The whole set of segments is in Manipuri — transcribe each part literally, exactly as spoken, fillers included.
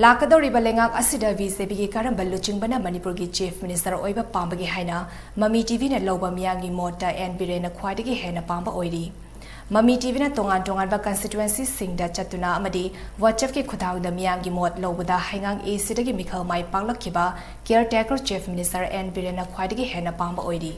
ꯂꯥꯛꯀꯗꯧꯔꯤꯕ ꯂꯩꯉꯥꯛ ꯑꯁꯤꯗ ꯕꯤ ꯖꯦ ꯄꯤꯒꯤ ꯀꯔꯝꯕ ꯂꯨꯆꯤꯡꯕꯅ ꯃꯅꯤꯄꯨꯔꯒꯤ ꯆꯤꯐ ꯃꯤꯅꯤꯁꯇꯔ ꯑꯣꯏꯕ ꯄꯥꯝꯕꯒꯦ ꯍꯥꯏꯅ ꯃꯃꯤ ꯇꯤ ꯚꯤꯅ ꯂꯧꯕ ꯃꯤꯌꯥꯝꯒꯤ ꯃꯣꯠꯇ ꯑꯦꯟ ꯕꯤꯔꯦꯟꯅ ꯈ꯭ꯋꯥꯏꯗꯒꯤ ꯍꯦꯟꯅ ꯄꯥꯝꯕ ꯑꯣꯏꯔꯤ꯫ ꯃꯃꯤ ꯇꯤ ꯚꯤꯅ ꯇꯣꯉꯥꯟ ꯇꯣꯉꯥꯟꯕ ꯀꯟꯁꯇꯤꯇ꯭ꯋꯦꯟꯁꯤꯁꯤꯡꯗ ꯆꯠꯇꯨꯅ ꯑꯃꯗꯤ WhatsApp-ꯀꯤ ꯈꯨꯠꯊꯥꯡꯗ ꯃꯤꯌꯥꯝꯒꯤ ꯃꯣꯠ ꯂꯧꯕꯗ ꯍꯩꯉꯥꯡ ꯑꯦ ꯁꯤꯗꯒꯤ ꯃꯤꯈꯜ ꯃꯥꯏ ꯄꯥꯛꯂꯛꯈꯤꯕ ꯀꯤꯌꯔ ꯇꯦꯀꯔ ꯆꯤꯐ ꯃꯤꯅꯤꯁꯇꯔ ꯑꯦꯟ ꯕꯤꯔꯦꯟꯅ ꯈ꯭ꯋꯥꯏꯗꯒꯤ ꯍꯦꯟꯅ ꯄꯥꯝꯕ ꯑꯣꯏꯔꯤ꯫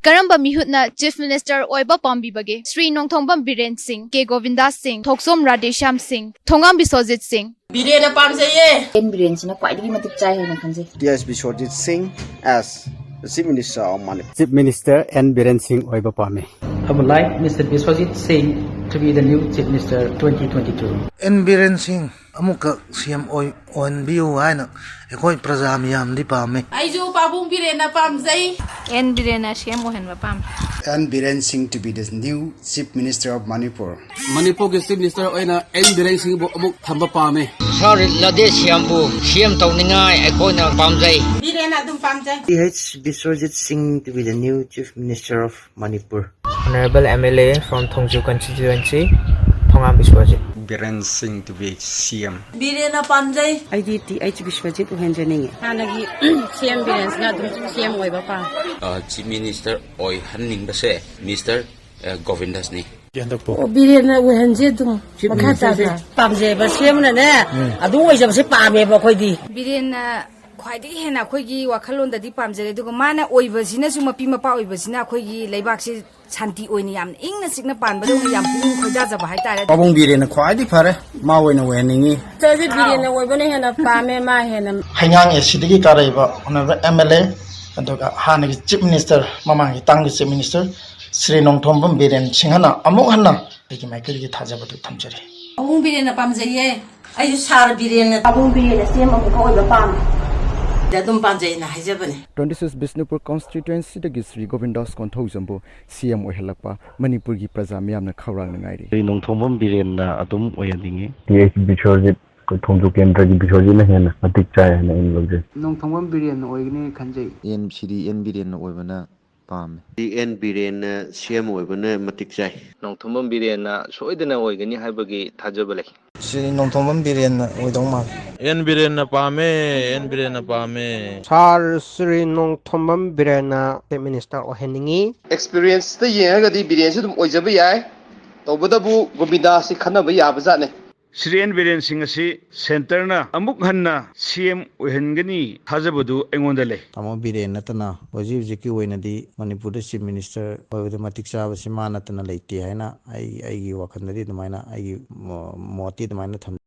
ꯀꯔꯝꯕ ꯃꯤꯍꯨꯠꯅ ꯆꯤꯐ ꯃꯤꯅꯤꯁꯇꯔ ꯑꯣꯏꯕ ꯄꯥꯝꯕꯤꯕꯒꯦ? ꯁ꯭ꯔꯤ ꯅꯣꯡꯊꯣꯝꯕꯝ ꯕꯤꯔꯦꯟ ꯁꯤꯡ, ꯀꯦ ꯒꯣꯕꯤꯟꯗꯥꯁ ꯁꯤꯡ, ꯊꯣꯛꯆꯣꯝ ꯔꯥꯙꯦꯁ꯭ꯌꯥꯝ ꯁꯤꯡ, ꯊꯣꯉꯥꯝ ꯕꯤꯁ꯭ꯋꯖꯤꯠ ꯁꯤꯡ꯫ ꯕꯤꯔꯦꯟꯅ ꯄꯥꯝꯖꯩꯌꯦ꯫ ꯑꯦꯟ ꯕꯤꯔꯦꯟꯁꯤꯅ ꯈ꯭ꯋꯥꯏꯗꯒꯤ ꯃꯇꯤꯛ ꯆꯥꯏ ꯍꯥꯏꯅ ꯈꯟꯖꯩ꯫ T H Biswajit Singh as the Chief Minister of Manipur. Chief Minister N Biren Singh ꯑꯣꯏꯕ ꯄꯥꯝꯃꯤ꯫ I would like Mister Biswajit Singh to be the new Chief Minister twenty twenty-two. N Biren Singh ꯑꯃꯨꯛꯀ ꯁꯤ ꯑꯦꯝ ꯑꯣꯏ-, ꯑꯣꯏꯍꯟꯕꯤꯌꯨ ꯍꯥꯏꯅ ꯑꯩꯈꯣꯏ ꯄ꯭ꯔꯖꯥ ꯃꯤꯌꯥꯝꯗꯤ ꯄꯥꯝꯃꯤ꯫ ꯑꯩꯁꯨ ꯄꯥꯕꯨꯡ ꯕꯤꯔꯦꯟꯅ ꯄꯥꯝꯖꯩ꯫ ꯑꯦꯟ ꯕꯤꯔꯦꯟꯅ ꯁꯤ ꯑꯦꯝ ꯑꯣꯏꯍꯟꯕ ꯄꯥꯝꯃꯤ꯫ N Biren Singh to be the new Chief Minister of Manipur. ꯃꯅꯤꯄꯨꯔꯒꯤ ꯆꯤꯐ ꯃꯤꯅꯤꯁꯇꯔ ꯑꯣꯏꯅ ꯑꯦꯟ ꯕꯤꯔꯦꯟ ꯁꯤꯡꯕꯨ ꯑꯃꯨꯛ ꯊꯝꯕ ꯄꯥꯝꯃꯤ꯫ ꯁꯥꯔ ꯔꯥꯙꯦꯁ꯭ꯌꯥꯝꯕꯨ ꯁꯤ ꯑꯦꯝ ꯇꯧꯅꯤꯡꯉꯥꯏ ꯑꯩꯈꯣꯏꯅ ꯄꯥꯝꯖꯩ꯫ ꯕꯤꯔꯦꯟꯅ ꯑꯗꯨꯝ ꯄꯥꯝꯖꯩ꯫ T H Biswajit Singh to be the new Chief Minister of Manipur. Honorable M L A from Thongju constituency, Thongam Biswajit. Biren Singh to be C M. ꯕꯤꯔꯦꯟꯅ ꯄꯥꯝꯖꯩ꯫ ꯑꯩꯗꯤ ꯇꯤ ꯑꯩꯆ ꯕꯤꯁ꯭ꯋꯖꯤꯠ ꯑꯣꯏꯍꯟꯖꯅꯤꯡꯉꯤ꯫ ꯍꯥꯟꯅꯒꯤ ꯁꯤ ꯑꯦꯝ ꯕꯤꯔꯦꯟꯁꯤꯅ ꯑꯗꯨꯝ ꯁꯤ ꯑꯦꯝ ꯑꯣꯏꯕ ꯄꯥꯝꯃꯤ꯫ ꯑ, ꯆꯤꯐ ꯃꯤꯅꯤꯁꯇꯔ ꯑꯣꯏꯍꯟꯅꯤꯡꯕꯁꯦ ꯃꯤꯁꯇꯔ, ꯑ, ꯒꯣꯕꯤꯟꯗꯥꯁꯅꯤ꯫ ꯑꯣ, ꯕꯤꯔꯦꯟꯅ ꯑꯣꯏꯍꯟꯁꯦ ꯑꯗꯨꯝ꯫ ꯃꯈꯥ ꯇꯥꯅ ꯄꯥꯝꯖꯩꯕ ꯁꯤ ꯑꯦꯝꯅꯅꯦ, ꯑꯗꯨ ꯑꯣꯏꯖꯕꯁꯦ ꯄꯥꯝꯃꯦꯕ ꯑꯩꯈꯣꯏꯗꯤ꯫ ꯕꯤꯔꯦꯟꯅ ꯈ꯭ꯋꯥꯏꯗꯒꯤ ꯍꯦꯟꯅ ꯑꯩꯈꯣꯏꯒꯤ ꯋꯥꯈꯜꯂꯣꯟꯗꯗꯤ ꯄꯥꯝꯖꯔꯦ, ꯑꯗꯨꯒ ꯃꯥꯅ ꯑꯣꯏꯕꯁꯤꯅꯁꯨ, ꯃꯄꯤ ꯃꯄꯥ ꯑꯣꯏꯕꯁꯤꯅ ꯑꯩꯈꯣꯏꯒꯤ ꯂꯩꯕꯥꯛꯁꯤ ꯁꯥꯟꯇꯤ ꯑꯣꯏꯅ ꯌꯥꯝꯅ ꯏꯪꯅ ꯆꯤꯛꯅ ꯄꯥꯟꯕꯗꯧꯅ ꯌꯥꯝ ꯄꯨꯛꯅꯤꯡ ꯈꯣꯏꯗꯥꯖꯕ ꯍꯥꯏꯇꯥꯔꯦ꯫ ꯄꯥꯕꯨꯡ ꯕꯤꯔꯦꯟꯅ ꯈ꯭ꯋꯥꯏꯗꯒꯤ ꯐꯔꯦ, ꯃꯥ ꯑꯣꯏꯅ ꯑꯣꯏꯍꯟꯅꯤꯡꯉꯤ꯫ ꯆꯥꯔꯁꯦ ꯕꯤꯔꯦꯟꯅ ꯑꯣꯏꯕꯅ ꯍꯦꯟꯅ ꯄꯥꯝꯃꯦ, ꯃꯥ ꯍꯦꯟꯅ꯫ ꯍꯩꯉꯥꯡ ꯑꯦ ꯁꯤꯗꯒꯤ ꯀꯥꯔꯛꯏꯕ ꯑꯣꯅꯔꯦꯕꯜ ꯑꯦꯝ ꯑꯦꯜ ꯑꯦ, ꯑꯗꯨꯒ ꯍꯥꯟꯅꯒꯤ ꯆꯤꯐ ꯃꯤꯅꯤꯁꯇꯔ, ꯃꯃꯥꯡꯒꯤ ꯇꯥꯡꯒꯤ ꯆꯤꯐ ꯃꯤꯅꯤꯁꯇꯔ ꯁ꯭ꯔꯤ ꯅꯣꯡꯊꯣꯝꯕꯝ ꯕꯤꯔꯦꯟ ꯁꯤꯡꯍꯅ ꯑꯃꯨꯛ ꯍꯟꯅ ꯑꯩꯒꯤ ꯃꯥꯏꯀꯩꯗꯒꯤ ꯊꯥꯖꯕꯗꯨ ꯊꯝꯖꯔꯤ꯫ ꯄꯥꯕꯨꯡ ꯕꯤꯔꯦꯟꯅ ꯄꯥꯝꯖꯩꯌꯦ꯫ ꯑꯩꯁꯨ ꯁꯥꯔ ꯕꯤꯔꯦꯟꯅ꯫ ꯄꯥꯕꯨꯡ ꯕꯤꯔꯦꯟꯅ ꯁꯤ ꯑꯦꯝ ꯑꯃꯨꯛꯀ ꯑꯣꯏꯕ ꯄꯥꯝꯃꯤ꯫ ꯑꯗꯨꯝ ꯄꯥꯝꯖꯩꯅ ꯍꯥꯏꯖꯕꯅꯦ꯫ Twenty-six ꯕꯤꯁꯅꯨꯄꯨꯔ ꯀꯣꯟꯁꯇꯤꯇ꯭ꯋꯦꯟꯁꯤꯗꯒꯤ ꯁ꯭ꯔꯤ ꯒꯣꯕꯤꯟꯗꯥꯁ ꯀꯣꯟꯊꯧꯖꯝꯕꯨ ꯁꯤ ꯑꯦꯝ ꯑꯣꯏꯍꯜꯂꯛꯄ ꯃꯅꯤꯄꯨꯔꯒꯤ ꯄ꯭ꯔꯖꯥ ꯃꯤꯌꯥꯝꯅ ꯈꯧꯔꯥꯡꯅ ꯉꯥꯏꯔꯤ꯫ ꯁ꯭ꯔꯤ ꯅꯣꯡꯊꯣꯝꯕꯝ ꯕꯤꯔꯦꯟꯅ ꯑꯗꯨꯝ ꯑꯣꯏꯍꯟꯅꯤꯡꯉꯤ꯫ ꯇꯤ ꯑꯩꯆ ꯕꯤꯁ꯭ꯋꯖꯤꯠ, ꯑꯩꯈꯣꯏ ꯊꯣꯡꯖꯨ ꯀꯦꯟꯗ꯭ꯔꯒꯤ ꯕꯤꯁ꯭ꯋꯖꯤꯠꯅ ꯍꯦꯟꯅ ꯃꯇꯤꯛ ꯆꯥꯏ ꯍꯥꯏꯅ ꯑꯩꯅ ꯂꯧꯖꯩ꯫ ꯅꯣꯡꯊꯣꯝꯕꯝ ꯕꯤꯔꯦꯟꯅ ꯑꯣꯏꯒꯅꯤ ꯈꯟꯖꯩ꯫ ꯑꯦꯟ ꯁꯤꯗꯤ ꯑꯦꯟ ꯕꯤꯔꯦꯟꯅ ꯑꯣꯏꯕꯅ ꯄꯥꯝꯃꯤ꯫ ꯑꯦꯟ ꯕꯤꯔꯦꯟꯅ ꯁꯤ ꯑꯦꯝ ꯑꯣꯏꯕꯅ ꯃꯇꯤꯛ ꯆꯥꯏ꯫ ꯅꯣꯡꯊꯣꯝꯕꯝ ꯕꯤꯔꯦꯟꯅ ꯁꯣꯏꯗꯅ ꯑꯣꯏꯒꯅꯤ ꯍꯥꯏꯕꯒꯤ ꯊꯥꯖꯕ ꯂꯩ꯫ ꯁꯤ ꯅꯣꯡꯊꯣꯝꯕꯝ ꯕꯤꯔꯦꯟꯅ ꯑꯣꯏꯗꯧ ꯃꯥꯜꯂꯤ꯫ ꯑꯦꯟ ꯕꯤꯔꯦꯟꯅ ꯄꯥꯝꯃꯦ꯫ ꯑꯦꯟ ꯕꯤꯔꯦꯟꯅ ꯄꯥꯝꯃꯦ꯫ ꯁꯥꯔ ꯁ꯭ꯔꯤ ꯅꯣꯡꯊꯣꯝꯕꯝ ꯕꯤꯔꯦꯟꯅ ꯆꯤꯐ ꯃꯤꯅꯤꯁꯇꯔ ꯑꯣꯏꯍꯟꯅꯤꯡꯉꯤ꯫ ꯑꯦꯛꯁꯄꯤꯔꯤꯌꯦꯟꯁꯇ ꯌꯦꯡꯉꯒꯗꯤ ꯕꯤꯔꯦꯟꯁꯨ ꯑꯗꯨꯝ ꯑꯣꯏꯖꯕ ꯌꯥꯏ꯫ ꯇꯧꯕꯇꯕꯨ ꯒꯣꯕꯤꯟꯗꯥꯁꯤ ꯈꯟꯅꯕ ꯌꯥꯕꯖꯥꯠꯅꯤ꯫ ꯁ꯭ꯔꯤ ꯑꯦꯟ ꯕꯤꯔꯦꯟ ꯁꯤꯡ ꯑꯁꯤ ꯁꯦꯟꯇꯔꯅ ꯑꯃꯨꯛ ꯍꯟꯅ ꯁꯤ ꯑꯦꯝ ꯑꯣꯏꯍꯟꯒꯅꯤ ꯊꯥꯖꯕꯗꯨ ꯑꯩꯉꯣꯟꯗ ꯂꯩ꯫ ꯇꯥꯃꯣ ꯕꯤꯔꯦꯟ ꯅꯠꯇꯅ ꯍꯧꯖꯤꯛ ꯍꯧꯖꯤꯛꯀꯤ ꯑꯣꯏꯅꯗꯤ ꯃꯅꯤꯄꯨꯔꯗ ꯆꯤꯐ ꯃꯤꯅꯤꯁꯇꯔ ꯑꯣꯏꯕꯗ ꯃꯇꯤꯛ ꯆꯥꯕꯁꯤ ꯃꯥ ꯅꯠꯇꯅ ꯂꯩꯇꯦ ꯍꯥꯏꯅ ꯑꯩ ꯑꯩꯒꯤ ꯋꯥꯈꯜꯗꯗꯤ ꯑꯗꯨꯃꯥꯏꯅ ꯑꯩꯒꯤ ꯃꯣꯠꯇꯤ ꯑꯗꯨꯃꯥꯏꯅ ꯊꯝꯖꯩ꯫